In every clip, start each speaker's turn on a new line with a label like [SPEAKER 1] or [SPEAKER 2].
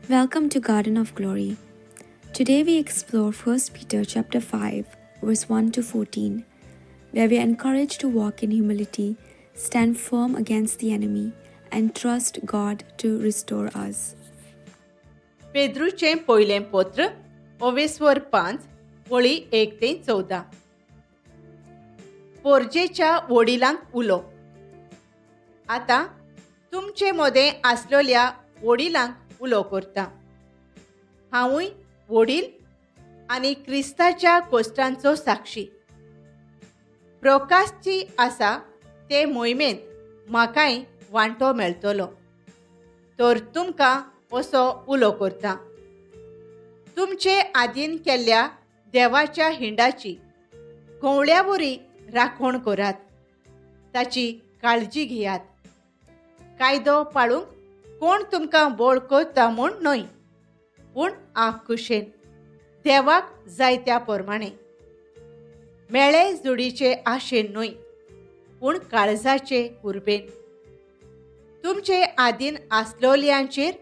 [SPEAKER 1] Welcome to Garden of Glory. Today we explore 1 Peter chapter 5, verse 1 to 14, where we are encouraged to walk in humility, stand firm against the enemy, and trust God to restore us.
[SPEAKER 2] पेद्रूचें पयलें पत्र, ओवेस्वर 5, वळी 1 ते 14. पोरजेच्या वडिलांक उलो. आतां तुमचे मदें आसलेल्या वडिलांक उलो करता. हांवूय वडील आनी क्रिस्ताच्या कोश्टांचो साक्षी. प्रकाशची आसा ते मोहिमेंत म्हाकाय वांटो मेळटलो, तर तुमकां असो उलो करता. तुमचे आदीन केल्ल्या देवाच्या हिंडाची गवळ्या वरी राखण करात, ताची काळजी घेयात. कायदो पाळूंक कोण तुमकां बोळ करता म्हूण न्हय, पूण आपखुशेन देवाक जाय त्या प्रमाणे, मेळे जोडीचे आशेन न्हय, पूण काळजाचे उर्बेन. तुमचे आदीन आसलोल्यांचेर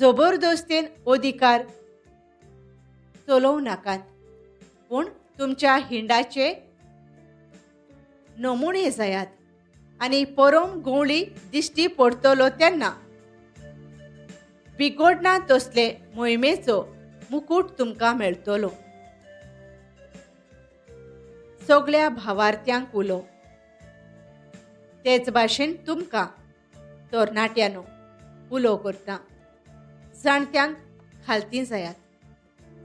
[SPEAKER 2] जबरदस्तेन अधिकार चलोवं नाकात, पूण तुमच्या हिंडाचे नमुणे जायात आनी परम गवळी दिश्टी पडटलो तेन्ना बिगोडना तसले मोहिमेचो मुकूट तुमकां मेळटलो. सगळ्या भावार्थ्यांक उलो. तेच भाशेन तुमकां तरणाट्यांनो उलो करता, जाणट्यांक खालती जायात.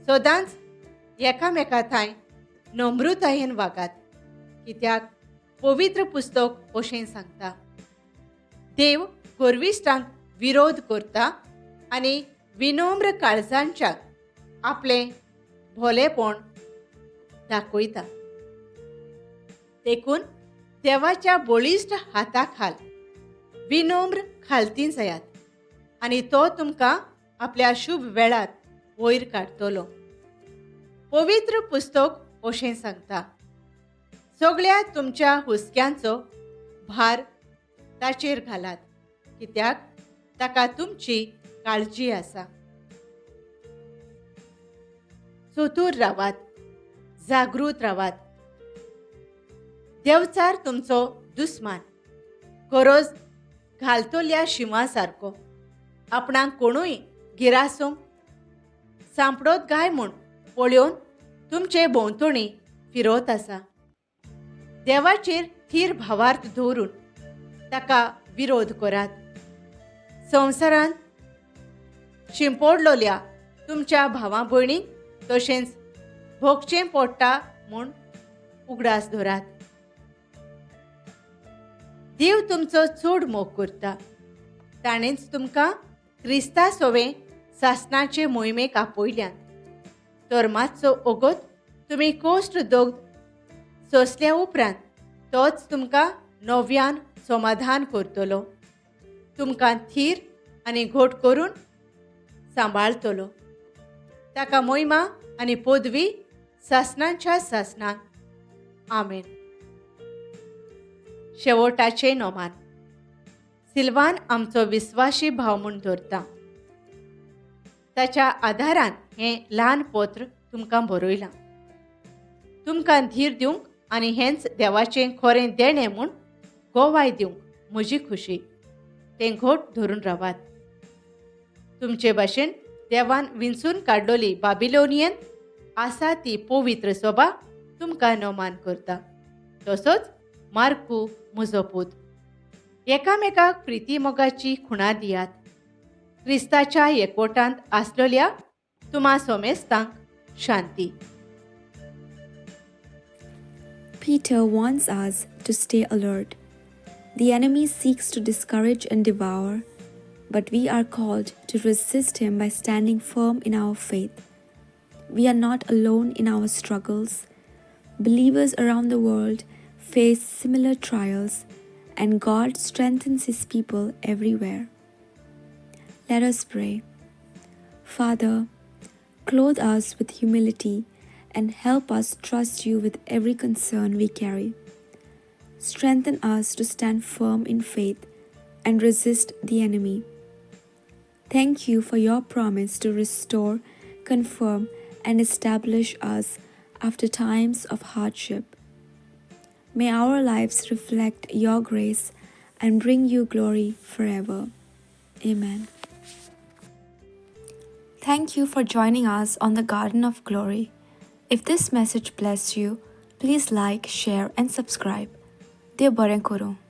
[SPEAKER 2] सदांच एकामेका थांय नम्रतायेन वागात, कित्याक पवित्र पुस्तक अशें सांगता, देव गर्विश्टांक विरोध करता आनी विनम्र काळजांच्या आपलें भोलेपण दाखयता. देखून देवाच्या बळिश्ट हाता खाल विनम्र खालती जायात आनी तो तुमकां आपल्या शुभ वेळार वयर काडटलो. पवित्र पुस्तक अशें सांगता, सगळ्या तुमच्या हुस्क्यांचो भार ताचेर घालात, कित्याक ताका तुमची काळजी आसा. चतूर रावात, जागृत रावात. देवचार तुमचो दुस्मान गरज घालतल्या शिंवा सारको आपणाक कोणूय गिरासूंक सांपडत गाय म्हूण पळोवन तुमचे भोंवतणी फिरत आसा. देवाचेर थीर भावार्थ दवरून ताका विरोध करात. संवसारांत शिंपडलोल्या तुमच्या भावा भयणींक तशेंच भोगचें पडटा म्हूण उगडास धरात. देव तुमचो चड मोग करता, ताणेंच तुमकां क्रिस्ता सोवें सासणाचे मोहिमेक आपयल्यात. तर मातसो ओगोत तुमी कोश्ट दोग सोंसल्या उपरांत तोच तुमकां नव्यान समाधान करतलो, तुमकां थीर आनी घोट करून सांबाळतलो. ताका मोहिमा आनी पदवी सासणाच्या सासणाक. आमेन. शेवटाचें नोमान. सिल्वान आमचो विस्वाशी भाव म्हूण धरता, ताच्या आदारान हें ल्हान पत्र तुमकां बरयलां. तुमकां धीर दिवंक आनी हेंच देवाचें खरें देणें म्हूण गोवाय दिवंक म्हजी खुशी. तें घोट धरून रावात. तुमचे भाशेन देवान विंचून काडलोली बाबिलोनियन आसा ती पवित्र सोबा तुमकां नोमान करता. तसोच मार्कू म्हजो पूत. एकामेकाक प्रिती मोगाची खुणा दियात. क्रिस्ताच्या एकवटांत आसलेल्या तुमा सोमेस्तांक शांती.
[SPEAKER 1] Peter wants us to stay alert. The enemy seeks to discourage and devour, but we are called to resist him by standing firm in our faith. We are not alone in our struggles. Believers around the world face similar trials, and God strengthens His people everywhere. Let us pray. Father, clothe us with humility and help us trust you with every concern we carry. Strengthen us to stand firm in faith and resist the enemy. Thank you for your promise to restore, confirm, and establish us after times of hardship. May our lives reflect your grace and bring you glory forever. Amen. Thank you for joining us on the Garden of Glory. If this message blessed you, please like, share, and subscribe. देव बरें करूं.